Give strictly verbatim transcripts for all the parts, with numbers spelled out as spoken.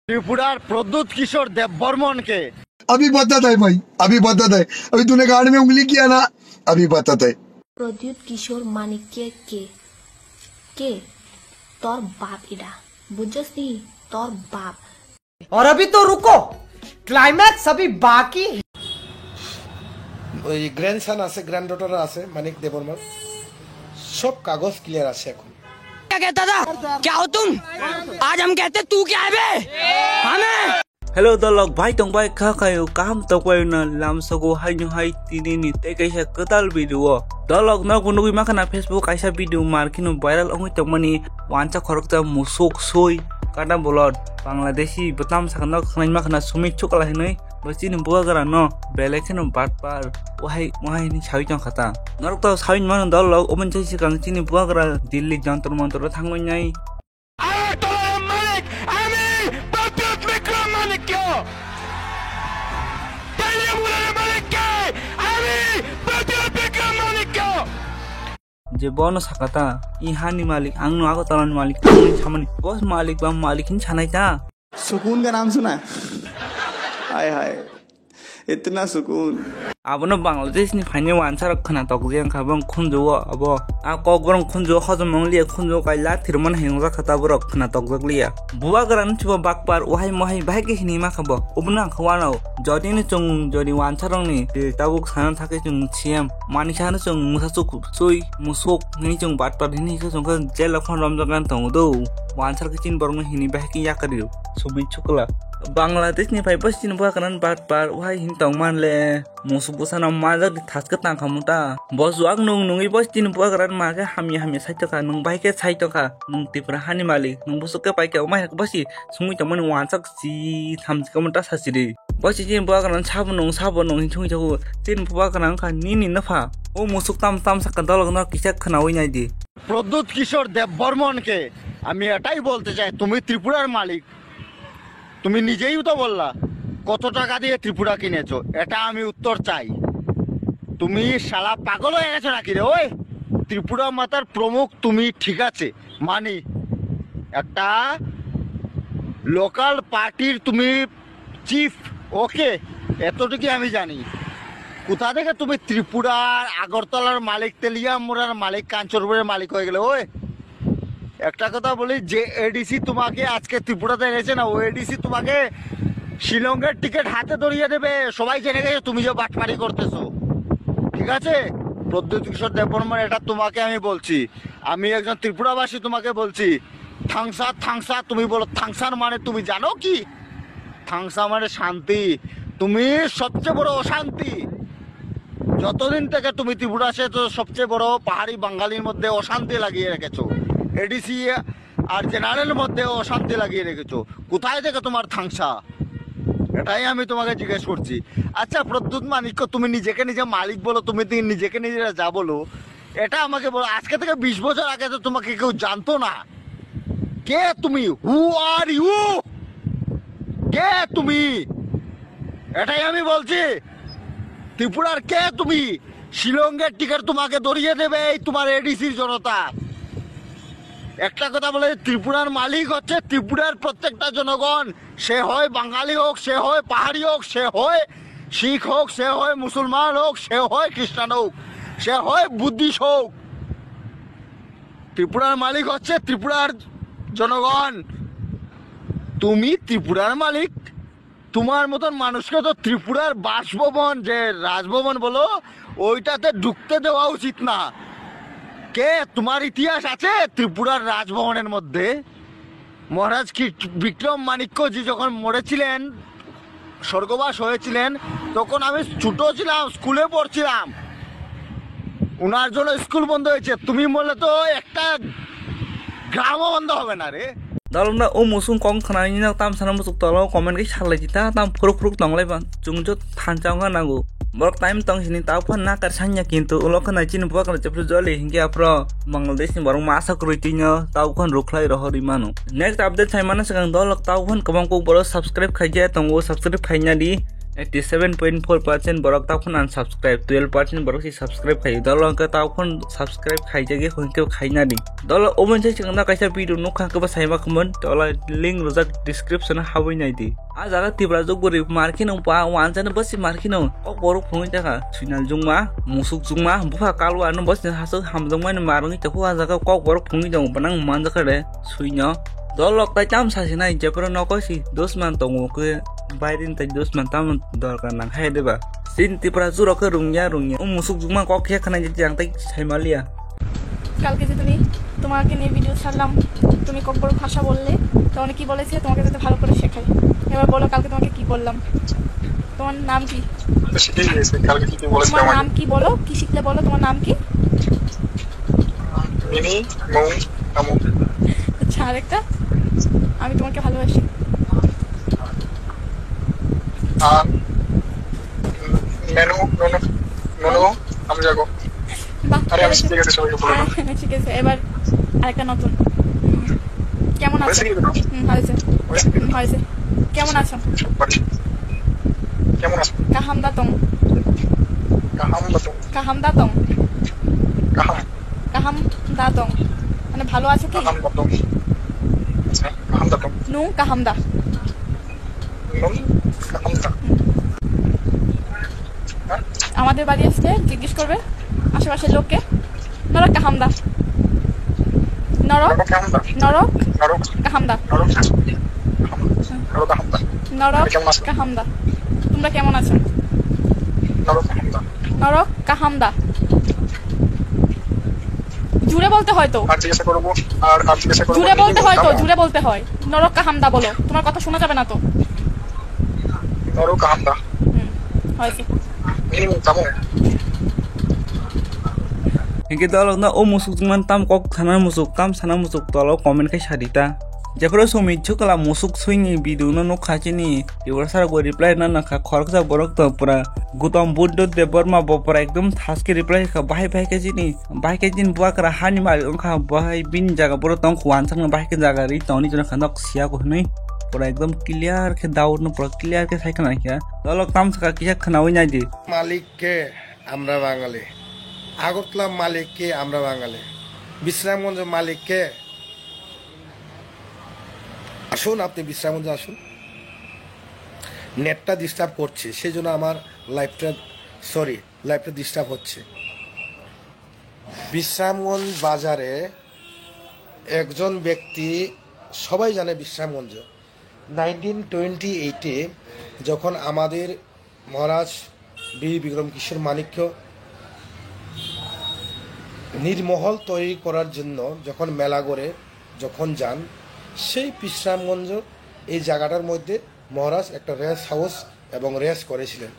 ত্রিপুরার প্রদ্যুৎ কিশোর দেববর্মনকে। अभी बताता है भाई, अभी बताता है। अभी तूने गांड में उंगली किया ना, अभी बताता है। প্রদ্যুৎ কিশোর মানিক কে? কে? কে? তোর বাপ এটা, বুঝছস নি? তোর বাপ। और अभी तो रुको, क्लाइमैक्स अभी बाकी है। ওই গ্র্যান্ডসন আছে, গ্র্যান্ডডটার আছে মানিক দেববর্মার, সব কাগজ ক্লিয়ার আছে এখন। क्या कहता था? क्या हो तुम? आज हम कहते तू क्या है बे? हमें Hello dolok, bai tong bai kha khayo, kaham tokbai na lamsogo haino hai tini ni tei kaisa kwtal video o. Dolok no bo nugwi makhana Facebook kaisa video mar kheno viral wngwi tongmani wansa khoroksa musuk sui kada bolot Bangladeshi bwtam sakno khwnai makhana Sumit Shukla hinwi bo chini bubagra no belai kheno batpar wahai wahai hinwi sawi tongkha ta. Norok to sawi mano dolok, omo chai sikang chini bubagra Delhi Jantar Mantar o thangwi nai. আগরতলার মালিক আমি, প্রদ্যুৎ বিক্রম মাণিক্য। তেলিয়ামুড়ার মালিক কে? আমি, প্রদ্যুৎ বিক্রম Manikya. Je bono sakata, i hani malik, ang no Agartala ni malik, ang ni samani, boss malik ba malik hin sanai ta. सुकून का नाम सुना है? हाय हाय, इतना सुकून। Abono Bangladesh ni phainai wansa rok khwna tokjak wngkha, bong khunju o abo. A kokborok khunju o hojom wng liya, khunju o kaila thirman hai wngjak kha, ta borok khwna tokjak liya. Bubagra no chuba bakpar, wahai mohai bahai khe hinwi ma kha bo. Obono ang khe wanao. Jodi no chwng, jodi wansa rok ni, eh, tabuk sana thakhe chwng C M. Mani sana chwng mwsa chuk sui, musuk, hinwi chwng batpar hinwi khe chwng khe jail o khon romjak nani tongo do. Wansa rok khe chini borok no hinwi bahai khe yakari o. Sumit Shukla. Bangladesh ni phai bo chini bubagra no batpar, wahai hin tong man le. Musuk bwsano majak di thaske tangkha muta. Bo juak nung nungwi bo chini bubagra ma khe hamya hamya saitokha, nung bai khe saitokha, nung Tripura hani malik, nung busuk khe paikha, omai bosi sungwi tongmani wansak si thamsi khe muta sasiri. Bo si chini bubagra sabo nung sabo nung hin sungwi thago, chini bubagra wngkha nini nopha. O musuk tam tam sakha dolok no kisa khwnawi nai di. Pradyut কিশোর দেববর্মনকে আমি এটাই বলতে চাই, তুমি ত্রিপুরার মালিক। তুমি নিজেই তো বললা, কত টাকা দিয়ে ত্রিপুরা কিনেছো, এটা আমি উত্তর চাই। তুমি শালা পাগল হয়ে গেছো নাকি রে? ওই ত্রিপুরা মাতার প্রমুখ তুমি, ঠিক আছে, মানি, একটা লোকাল পার্টির তুমি চিফ, ওকে, এতটুকুই আমি জানি। কোথা থেকে তুমি ত্রিপুরার, আগরতলার মালিক, তেলিয়ামুড়ার মালিক, কাঞ্চনপুরের মালিক হয়ে গেলে? ওই একটা কথা বলি, যে এডিসি তোমাকে আজকে ত্রিপুরাতে এনেছে না, ও এডিসি তোমাকে শিলংয়ের টিকিট হাতে ধরিয়ে দেবে। সবাই জেনে গেছে তুমি যে বাটপারি করতেছো, ঠিক আছে? প্রদ্যুৎ কিশোর দেববর্মন, এটা তোমাকে আমি বলছি, আমি একজন ত্রিপুরাবাসী তোমাকে বলছি, থাংসা, থাংসা, তুমি বলো, থাংসার মানে তুমি জানো কি? থাংসা মানে শান্তি। তুমি সবচেয়ে বড় অশান্তি। যতদিন থেকে তুমি ত্রিপুরা আছো, তো সবচেয়ে বড় পাহাড়ি বাঙালির মধ্যে অশান্তি লাগিয়ে রেখেছো। এডিসি আর জেনারেল মধ্যে অশান্তি লাগিয়ে রেখেছো। কোথায় থেকে তোমার থাংসা? এটাই আমি তোমাকে জিজ্ঞেস করছি। আচ্ছা, প্রদ্যুৎ মাণিক্য, তুমি নিজেকে নিজে মালিক বলো, তুমি তি-, নিজেকে নিজে রাজা বলো, এটা আমাকে বলো। আজকে থেকে বিশ বছর আগে তো তোমাকে কেউ জানতো না। কে তুমি? Who are you? কে তুমি? এটাই আমি বলছি। ত্রিপুরার কে তুমি? শিলংয়ের টিকিট তোমাকে ধরিয়ে দেবে এই তোমার এডিসির জনতা। একটা কথা বলে, ত্রিপুরার মালিক হচ্ছে ত্রিপুরার প্রত্যেকটা জনগণ। সে হয় বাঙালি হোক, সে হয় পাহাড়ি হোক, সে হয় শিখ হোক, সে হয় মুসলমান হোক, সে হয় খ্রিস্টান হোক, সে হয় বুদ্ধিস্ট হোক, ত্রিপুরার মালিক হচ্ছে ত্রিপুরার জনগণ। তুমি ত্রিপুরার মালিক? তোমার মতন মানুষকে তো ত্রিপুরার বাসভবন, যে রাজভবন বলো, ওইটাতে ঢুকতে দেওয়া উচিত না। কে, তোমার ইতিহাস আছে ত্রিপুরার রাজভবনের মধ্যে? মহারাজ কি বিক্রম মাণিক্য জি যখন মরেছিলেন, স্বর্গবাস হয়েছিলেন, তখন আমি ছোট ছিলাম, স্কুলে পড়ছিলাম। ওনার জন্য স্কুল বন্ধ হয়েছে। তুমি বললে তো একটা গ্রামও বন্ধ হবে না রে। Dalokna o musung kong khwnani no tam sana musuk tolo comment khe salai di ta, tam phuruk phuruk tonglai ba, chwng jo thansa wngkha nango. Borok time tong sini tao phano nakar sanya, kintu ulo khwnai chini bubagra jephru joli hinkhe aphro Bangladesh ni borok masa kwrwi twi no tao phano rwkhlai rohorwi mano. Next update sai mana swkang dolok tao phano kwbang kok borok subscribe khaijak tongo, subscribe khaina di. Ninety seven point four percent borok takhon unsubscribe, twelve percent borok si subscribe khai. Dolo hwnkhe takhon subscribe khaijagwi hwnkhe khaina di. Dolo omo se chwngno kaisa video nukha hwnkhe bo saima khumon. Dolo link rwjak description o habwi nai di. A jaga Tipra jok gori markhe nung pa wansa no bosi markhe nung. Kok borok phungwi taka. Suinal jungma, musuk jungma, bupha kalwa no bosi hasuk hamjokmani marwngwi takhuk a jaga kok borok phungwi tongo. Banang manjakha de suino. Dolok tai tam sasinai jephuru nokosi dusman tongo khe bairing tai dusman tam dorkar nang hai deba. Sin Tipra juro khe rungya rungya. O musuk jungma kok khe khnai jang tai saimaliya. কালকে যে তুমি, তোমাকে নিয়ে ভিডিও ছাড়লাম, তুমি ককবরক ভাষা বললে, তো অনেকে কি বলেছে তোমাকে যাতে ভালো করে শেখাই। এবার বলো কালকে তোমাকে কি বললাম। তোমার নাম কি? তো সেটাই হয়েছে, কালকে কি কি বলেছে তোমার আমাকে? নাম কি বলো, কি শিখলে বলো, তোমার নাম কি? Mini, Mung, Tamu. আচ্ছা, আরেকটা, আমি তোমাকে ভালোবাসি। আর Menu, Nono, Nono, আমি যাবো। বাহ, আরে, আমি শিখে গেছি সবাইকে বলে দাও। হ্যাঁ, ঠিক আছে, এবার আরেকটা নতুন। হুম। কেমন আছো? হয়েছে কি? হুম, হয়েছে। হয়েছে কি? হুম, হয়েছে। কেমন আছো? বাড়ি। কেমন আছো? Kaham datong. Kaham datong. Kaham datong. Kaham. Kaham datong. মানে ভালো আছো কি? Kaham datong. আচ্ছা, kaham datong. Nung kaham da. Nung kaham da. আমাদের বাড়ি আসলে জিজ্ঞেস করবে আশেপাশের লোককে, নরক কাহামদা। নরক, নরক কাহামদা। নরক নরক। কাহামদা। নরক কাহামদা। নরক কাহামদা। নরক আমি কেমন আছি? কাহামদা। তোমরা কেমন আছো? নরক কাহামদা। নরক কাহামদা। জুড়ে বলতে হয় তো। আর জিজ্ঞাসা করবো, আর, আর জিজ্ঞাসা করবো, জুড়ে বলতে হয় তো, জুড়ে বলতে হয়। নরক কাহামদা বলো, তোমার কথা শোনা যাবে না তো। নরক কাহামদা। হুম, হয়েছে। Ini kamu. Hingke dolok na o musuk jingman tam kok sana musuk, tam sana musuk tolo comment khe sadi ta. Jephuru sumi chukla musuk suini video no nukha chini, Tiprasa rok reply na nakha khoroksa borok to pura Gautam Buddha Debbarma bo pura ekdom thaske reply kha bahai bahai khe chini. Bahai khe chini buakra hani malik wngkha, bahai bini jaga boro tong khuan sakno bahai khe jaga ri tongni jora kha nok siya ko hinui pura ekdom clear khe doubt no pura clear khe sai khna khe dolok tam saka kisa khnaui nai di. মালিক কে? আমরা বাঙালি। আগরতলা মালিক কে? আমরা বাঙালি। বিশ্রামগঞ্জ মালিক কে? আসুন, আপনি বিশ্রামগঞ্জে আসুন। নেটটা ডিস্টার্ব করছে, সেই জন্য আমার লাইভটা, সরি, লাইভটা ডিস্টার্ব হচ্ছে। বিশ্রামগঞ্জ বাজারে একজন ব্যক্তি, সবাই জানে বিশ্রামগঞ্জ, নাইনটিন টোয়েন্টি এইটে যখন আমাদের মহারাজ বীর বিক্রম কিশোর মাণিক্য নীরমহল তৈরি করার জন্য যখন মেলাগড়ে যখন যান, সেই বিশ্রামগঞ্জ এই জায়গাটার মধ্যে মহারাজ একটা রেস্ট হাউস এবং রেস্ট করেছিলেন।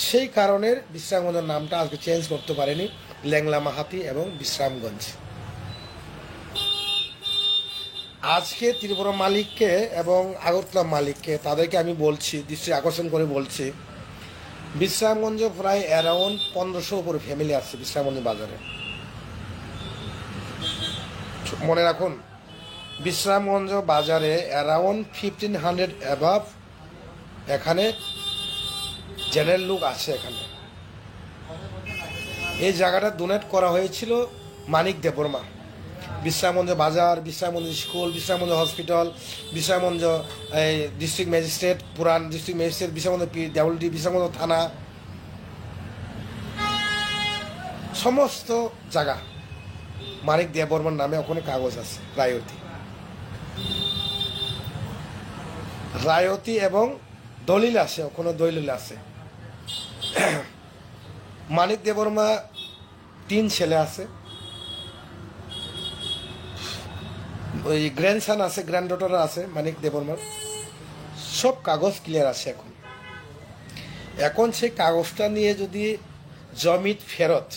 সেই কারণে বিশ্রামগঞ্জের নামটা আজকে চেঞ্জ করতে পারেনি ল্যাংলা মাহাতি এবং বিশ্রামগঞ্জ। আজকে ত্রিপুরা মালিককে এবং আগরতলা মালিককে, তাদেরকে আমি বলছি, দৃষ্টি আকর্ষণ করে বলছি, বিশ্রামগঞ্জে প্রায় অ্যারাউন্ড পনেরোশো উপরে ফ্যামিলি আছে বিশ্রামগঞ্জ বাজারে। মনে রাখুন, বিশ্রামগঞ্জ বাজারে অ্যারাউন্ড ফিফটিন হান্ড্রেড অ্যাবাভ এখানে জেনারেল লোক আছে এখানে। এই জায়গাটা ডোনেট করা হয়েছিল মানিক দেববর্মা। বিশ্রামগঞ্জ বাজার, বিশ্রামগঞ্জ স্কুল, বিশ্রামগঞ্জ হসপিটাল, বিশ্রামগঞ্জ এই ডিস্ট্রিক্ট ম্যাজিস্ট্রেট, পুরান district magistrate, Bishramganj P double D, Bishramganj থানা, সমস্ত জায়গা মানিক দেববর্মার নামে ওখানে কাগজ আছে, রায়তি, রায়তি এবং দলিল আছে, ওখানে দলিল আছে। মানিক দেববর্মা তিন ছেলে আছে, ওই গ্র্যান্ডসন আছে, গ্র্যান্ডডটার আছে মানিক দেববর্মার। সব কাগজ ক্লিয়ার আছে এখন। এখন সেই কাগজটা নিয়ে যদি জমির ফেরত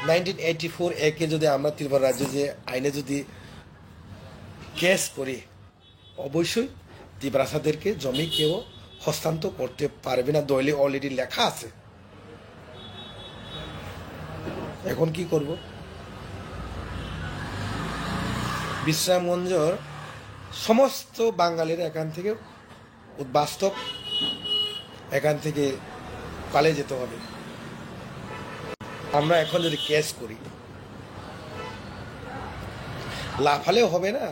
নাইনটিন এইটি ফোর একে যদি আমরা ত্রিপুরা রাজ্যে যে আইনে যদি কেস করি, অবশ্যই তিপ্রাসাদেরকে জমি কেউ হস্তান্তর করতে পারবে না, দলিলে অলরেডি লেখা আছে। এখন কি করব? বিশ্রামগঞ্জের সমস্ত বাঙালিরা এখান থেকে উদ-, বাস্তব এখান থেকে পালিয়ে যেতে হবে। আমরা এখন যদি কেস করি, লাফালেও হবে না,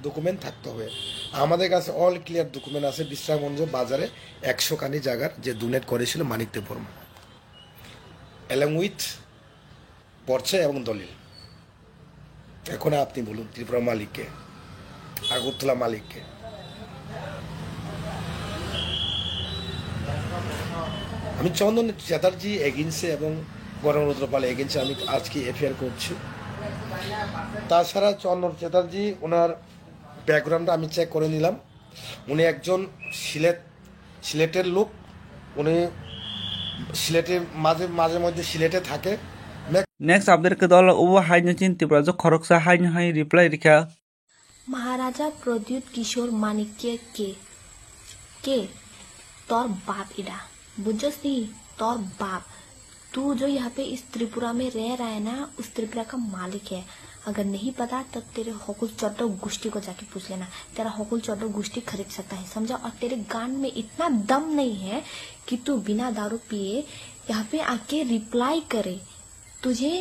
ডকুমেন্ট থাকতে হবে। আমাদের কাছে অল ক্লিয়ার ডকুমেন্ট আছে, বিশ্রামগঞ্জ বাজারে একশো খানি জায়গার যে ডোনেট করেছিল মানিক দেববর্মা, অ্যালং উইথ পর্চা এবং দলিল। এখন আপনি বলুন, ত্রিপুরা মালিককে, আগরতলা মালিককে? আমি চন্দন চ্যাটার্জি এগেইনস্টে এবং গণতন্ত্র পাল এগেইনস্টে আমি আজকে এফআইআর করছি। তাছাড়া চন্দন চ্যাটার্জি, ওনার ব্যাকগ্রাউন্ডটা আমি চেক করে নিলাম। উনি একজন সিলেট, সিলেটের লোক। উনি সিলেটে মাঝে, মাঝে মধ্যে সিলেটে থাকে। Next update ke dol ubo hai no chin Tipra jo khoroksa hai no hai reply rikha. महाराजा प्रद्युत किशोर माणिक्य के, के? तोर बाप इडा। बुझस नहीं? तोर बाप। तू जो यहाँ पे इस त्रिपुरा में रह रहा है ना, उस त्रिपुरा का मालिक है। अगर नहीं पता, तब तेरे हकुल चड्डो गोष्ठी को जाके पूछ लेना। तेरा हकुल चड्डो गोष्ठी खरीद सकता है, समझा? और तेरे गांड में इतना दम नहीं है कि तू बिना दारू पिए यहाँ पे आके रिप्लाई करे। तुझे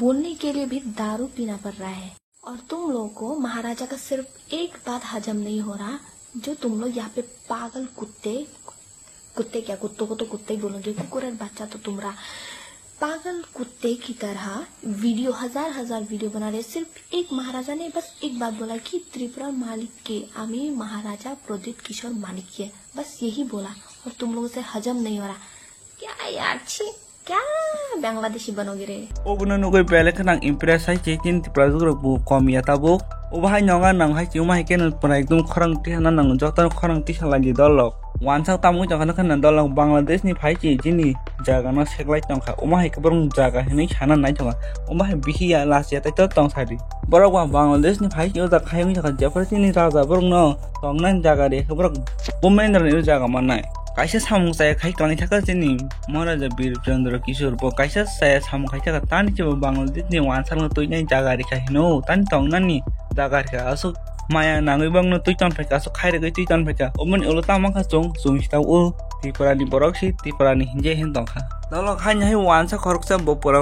बोलने के लिए भी दारू पीना पड़ रहा है। और तुम लोगों को महाराजा का सिर्फ एक बात हजम नहीं हो रहा, जो तुम लोग यहाँ पे पागल कुत्ते, कुत्ते क्या, कुत्तों को तो कुत्ते ही बोलेंगे, कुकुर और बच्चा तो तुम रहा, पागल कुत्ते की तरह वीडियो, हजार हजार वीडियो बना रहे। सिर्फ एक महाराजा ने बस एक बात बोला कि त्रिपुरा मालिक के, आमी महाराजा प्रद्युत किशोर माणिक्य, बस यही बोला और तुम लोगों से हजम नहीं हो रहा। क्या यार, छी। क्या बांग्लादेशी बनोगे रे? Obono nugui belai kheno ang impress hai se chini Tipra jugrok bo kom ya tabuk. Obo hai nonga nang hai se, omo hai khe no pura ekdom khorang tihana nang joto khorang tiha lai di dolok. Wansa tamung jokha no kheno dolok Bangladesh ni phai se chini jaga no seklai tongkha. Omo hai khe borok jaga hinui sana nai tongkha. Omo hai bihiya last ya tai to tong sadi. Borok ba Bangladesh ni phai se o jaga hai wng jokha jepar chini raja borok no tongnai jaga de borok bo mendra ni jaga mannai. Kaisa samung chaya khai kwlangwi thaka chini Maharaja Bir Chandra Kishore bo kaisa chaya samung khai thaka tani se bo Bangladesh ni wansa no tuinai jaga rikha hino tani tongnani jaga rikha aswk maya nangwi bangno twi ton phaikha aswk khairogwi twi ton phaikha oboni ulo tamo kha chwng chwng sita o Tripura ni borok si Tripura ni hinje hin tongkha. Dolok haini hai wansa khoroksa bo pura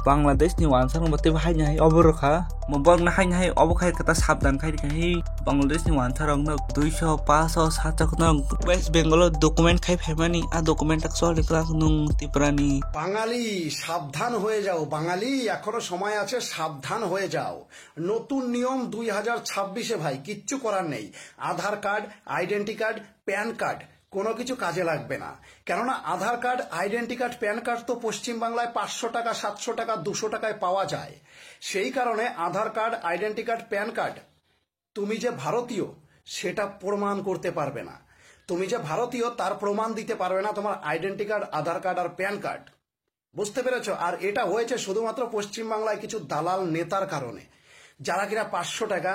Bangladesh ni wansa no bo teibo haini hai obo rwkha. Mo borok no haini hai obo khai kata sabdan khai rikha hi Bangladesh ni wansa rok no duiso, paso, sato no West Bengal o document khai phaimani a document tak choli kwlak nung Tripura ni. বাঙালি সাবধান হয়ে যাও, বাঙালি এখনো সময় আছে, সাবধান হয়ে যাও। নতুন নিয়ম দুই হাজার ছাব্বিশে ভাই, কিচ্ছু করার নেই। Aadhaar card, identity card, PAN card, কোনো কিছু কাজে লাগবে না। কেননা Aadhaar card, identity card, PAN card তো পশ্চিমবাংলায় পাঁচশো টাকা, সাতশো টাকা, দুশো টাকায় পাওয়া যায়। সেই কারণে Aadhaar card, identity card, PAN card তুমি যে ভারতীয় সেটা প্রমাণ করতে পারবে না। তুমি যে ভারতীয় তার প্রমাণ দিতে পারবে না তোমার আইডেন্টি কার্ড, আধার কার্ড আর প্যান কার্ড। বুঝতে পেরেছো? আর এটা হয়েছে শুধুমাত্র পশ্চিমবাংলায় কিছু দালাল নেতার কারণে, যারা কিনা পাঁচশো টাকা,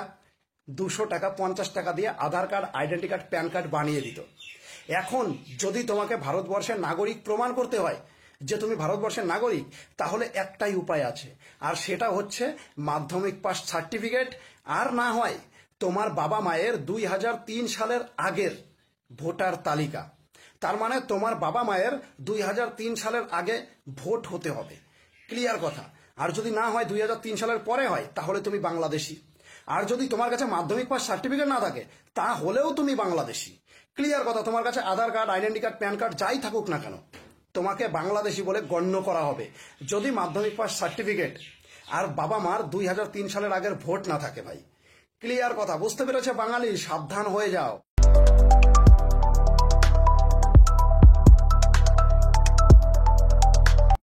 দুশো টাকা, পঞ্চাশ টাকা দিয়ে Aadhaar card, identity card, PAN card বানিয়ে দিত। এখন যদি তোমাকে ভারতবর্ষের নাগরিক প্রমাণ করতে হয় যে তুমি ভারতবর্ষের নাগরিক, তাহলে একটাই উপায় আছে, আর সেটা হচ্ছে মাধ্যমিক পাস সার্টিফিকেট, আর না হয় তোমার বাবা মায়ের দুই হাজার তিন সালের আগের ভোটার তালিকা। তার মানে তোমার বাবা মায়ের দুই হাজার তিন সালের আগে ভোট হতে হবে। ক্লিয়ার কথা। আর যদি না হয়, দুই হাজার তিন সালের পরে হয়, তাহলে তুমি বাংলাদেশি। আর যদি তোমার কাছে মাধ্যমিক পাস সার্টিফিকেট না থাকে, তাহলেও তুমি বাংলাদেশি। ক্লিয়ার কথা। তোমার কাছে Aadhaar card, identity card, PAN card যাই থাকুক না কেন, তোমাকে বাংলাদেশি বলে গণ্য করা হবে যদি মাধ্যমিক পাস সার্টিফিকেট আর বাবা মার দুই হাজার তিন সালের আগের ভোট না থাকে ভাই। ক্লিয়ার কথা। বুঝতে পেরেছো বাঙালি? সাবধান হয়ে যাও।